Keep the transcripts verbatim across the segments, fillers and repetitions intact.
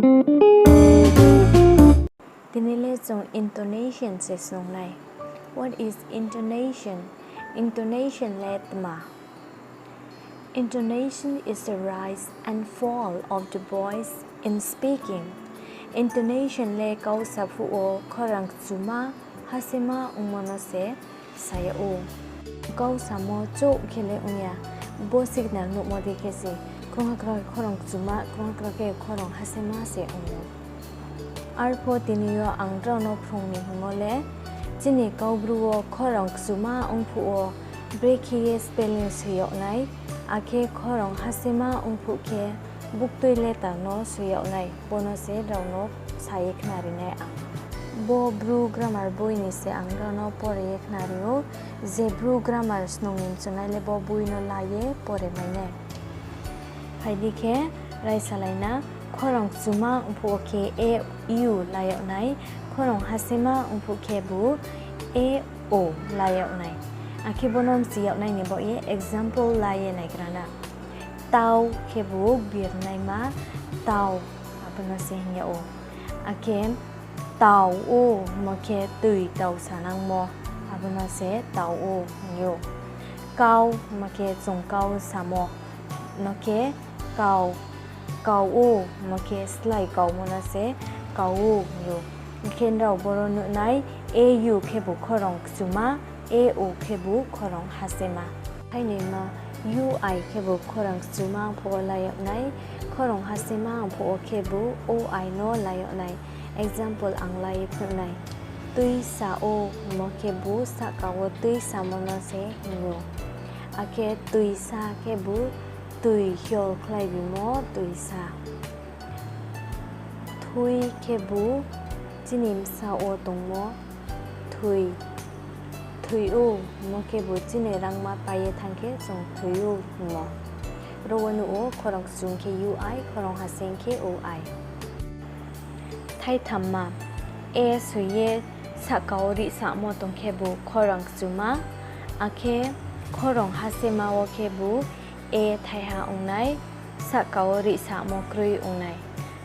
Tini le chung intonation se snung nai. What is intonation? Intonation le tma? Intonation is the rise and fall of the voice in speaking. Intonation le kau sa phuh wo khorang kchuma, hasema ongmo no se sa yag ou. Kau samo chouh khe le ong ya, bo signal nuhmo dei khe se, krungha krungha khe khorang kchuma, krungha krungha khe khorang hasema se ong ou. Arphuh tini yo ang nrao no phrung ni hingmo le, chini Kaubru wo khorang kchuma ong phuh wo brekhe ye spelling soi yag nai, akhe khorang hasema ong phuh khe buktui letter no soi yag nai, bo no se nrao no sa ye khnari nai ang. Bo Bru grammar boi ni se ang nrao no pore ye khnari ou, je Bru grammar snung ni mchunai le bo boi no la ye pore mai nai. Phai di khe, raisalai na, khorang kchuma ong phuh wo khe a, u la yag nai, khorang hasema ong phuh khebu a, o la yag nai. Akhe bo no mchi yag nai ni baoh ye example la ye naigra na. Tau khebu birnaima tau, abo no se hing yag ou. Akhe tau ou hingmo khe tui tau sanangmo, abo no se tau ou hing ou. Kau hingmo khe chung kau samo no khe kau, kau ou hingmo khe slái kaumo no se kau ou hing ou. Hing khe nrao boro nuh nai, a u khebu khorang kchuma, a o khebu khorang hasema. Thainoi ma, u i khebu khorang kchuma ong phuh wo la yag nai, khorang hasema ong phuh wo khebu o i no la yag nai. Example ang la ye phnuh nai. Tuisa ou hingmo khebu sahka wo tuisamo no se hing ou. Akhe tuisa khebu tui hiolkhlai bimo tuisa. Thui khebu chini bsaoh wo tongmo thui. Thoi ou hingmo khebu chini rangma pai ye thanng khe chung thoi ou hingmo. Ro wo nuh ou khorang kchum khe u i, khorang haseng khe o i. Thaithamma, a soi ye sahka wo rihsamo tong khebu khorang kchuma, akhe khorang hasema wo khebu a thaiha ong nai, sahka wo rihsamo kroi ong nai.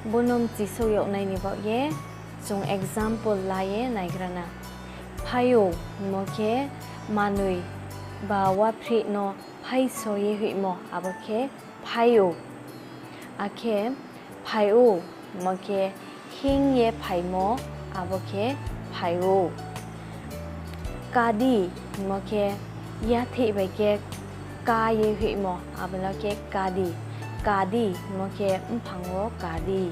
Bo no mchisouh yag nai ni baoh ye, chung example la ye naigra na. Phai ou hingmo khe manoi ba waphrih no phaiso ye hoihmo, abo khe phai ou. Akhe phai ou hingmo khe hing ye phaimo, abo khe phai ou. Ka di hingmo khe yatheih bai khe ka ye hoihmo, abo no khe ka di. Ka di hingmo khe mphang wo ka di.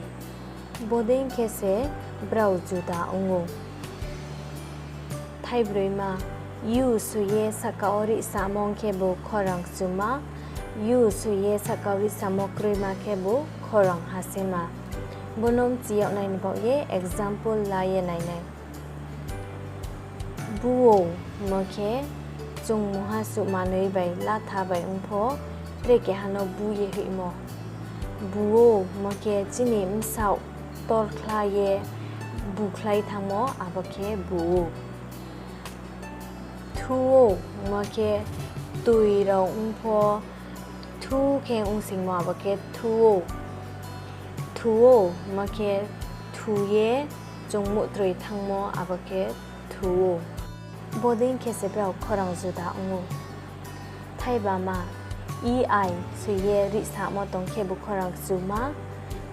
Bodei khe se brao juda ong ou. Thaibroima, u soi ye sahka wo rihsamo ong khebu khorang kchuma, u soi ye sahka wo rihsamo kroima khebu khorang hasema. Bo no mchi yag nai ni baoh ye example la ye nai nai. Bu ou hingmo khe chung mungha suh manoi bai latha bai ong pho, tre keha no bu ye hoihmo. Bu ou hingmo khe chini bsaoh torkhla ye bukhlai thanngmo, abo khe bu ou. Thu ou hingmo khe tui rao ong pho, thu khe ongsingmo, abo khe thu ou. Thu ou hingmo khe thu ye chung muhtroi thanngmo, abo khe thu ou. Bodei khe se brao khorang juda ong ou. Thaibama, e i soi ye rihsamo tong khebu khorang kchuma,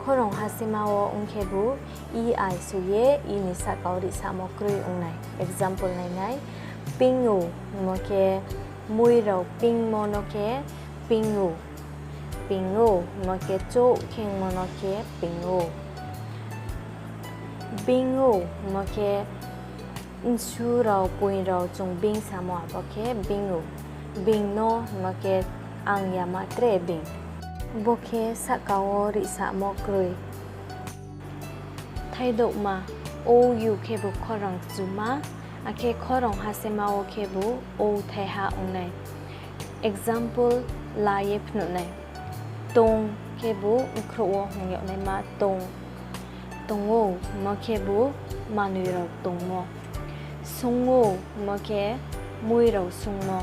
khorang hasema wo ong khebu e i soi ye i ni sahka wo rihsamo kroi ong nai. Example nai nai, ping ou hingmo khe mui rao pingmo no khe ping ou. Ping ou hingmo khe chouh khengmo no khe ping ou. Bing ou hingmo khe nsu rao, poing rao chung bing samo, abo khe bing ou. Bing no hingmo khe ang yama tre bing. Bo khe sahka wo rihsamo kroi. Thaidouhma, o u khebu khorang kchuma, akhe khorang hasema wo khebu o thaiha ong nai. Example la ye phnuh nai. Tong khebu bkhrouh wo hing yag naima tong. Tong ou hingmo khebu manoi rao tongmo. Sung ou hingmo khe mui rao sungmo.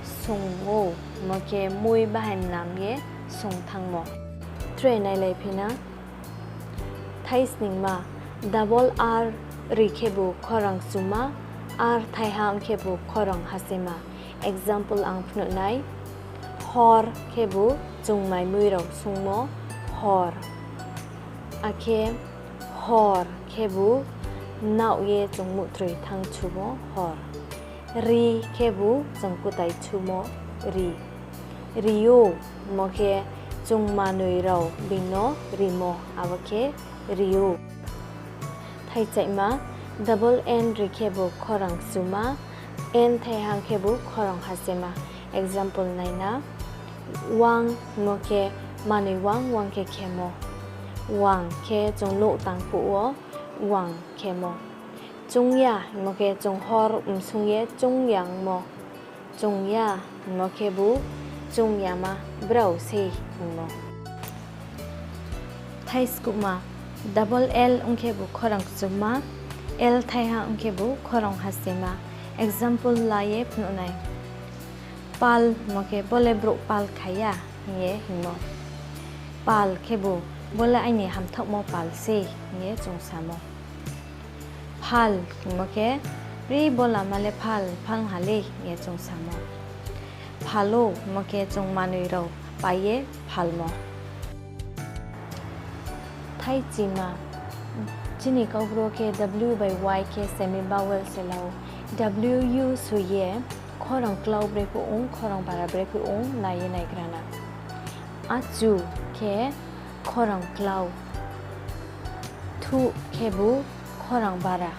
Sung ou hingmo khe mui bahai mnam ye sung thanngmo. Tre nailaiphi na. Thaisningma, double R ri khebu khorang chuma, R thaiha ong khebu khorang hasema. Example ang phnuh nai, hor khebu chung mai mui rao sungmo hor. Akhe hor khebu naoh ye chung muhtroi thanng chumo hor. Ri khebu chung kutai chumo ri. Ri ou hingmo khe chung manoi rao being no rimo, abo khe ri ou. Thaichaihma, double N ri khebu khorang chuma, N thaiha ong khebu khorang hasema. Example naina, wang hingmo khe manoi wang, wang khe khemo. Wang khe chung nouh tang phuh wo wang khemo. Chungya hingmo khe chung hor msung ye chungya ongmo. Chungya hingmo khebu chung yama brao sei hingmo. Thaiskuhma, double L ong khebu khorang chuma, L thaiha ong khebu khorang hasema. Example la ye phnuh nai. Pal hingmo khe bo le brouh pal khai ya hing ye hingmo. Pal khebu bo le aini hamthaohmo pal sei hing ye chung samo. Phal hingmo khe, ri bo lama le phal, phal ha le hing ye chung samo. Phal ou hingmo khe chung manoi rao pai ye phalmo. Thaichima, chini Kaubru khe W bai Y khe semi vowel se la ou. W U soi ye khorang klau brephuh ong, khorang bara brephuh ong nai ye naigra na. Achu khe khorang klau, thuh khebu khorang bara.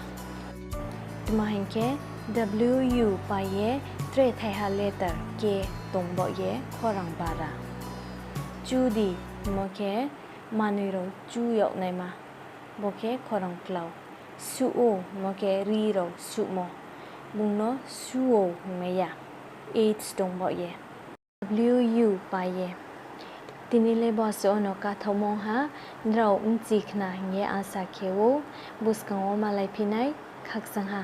Tma hing khe, W U pai ye tre thaiha letter K tong baoh ye khorang bara. Chu di hingmo khe manoi rao chu yag naima, bo khe khorang klau. Suh ou hingmo khe ri rao suhmo, bung no su ou hingmai ya, H tong baoh ye. W U pai ye. Tini le bo asuh no kathaohmo ong ha, nrao bchi khna hing ye asa khe ou, buskang wo malaiphi nai, khakchang ha.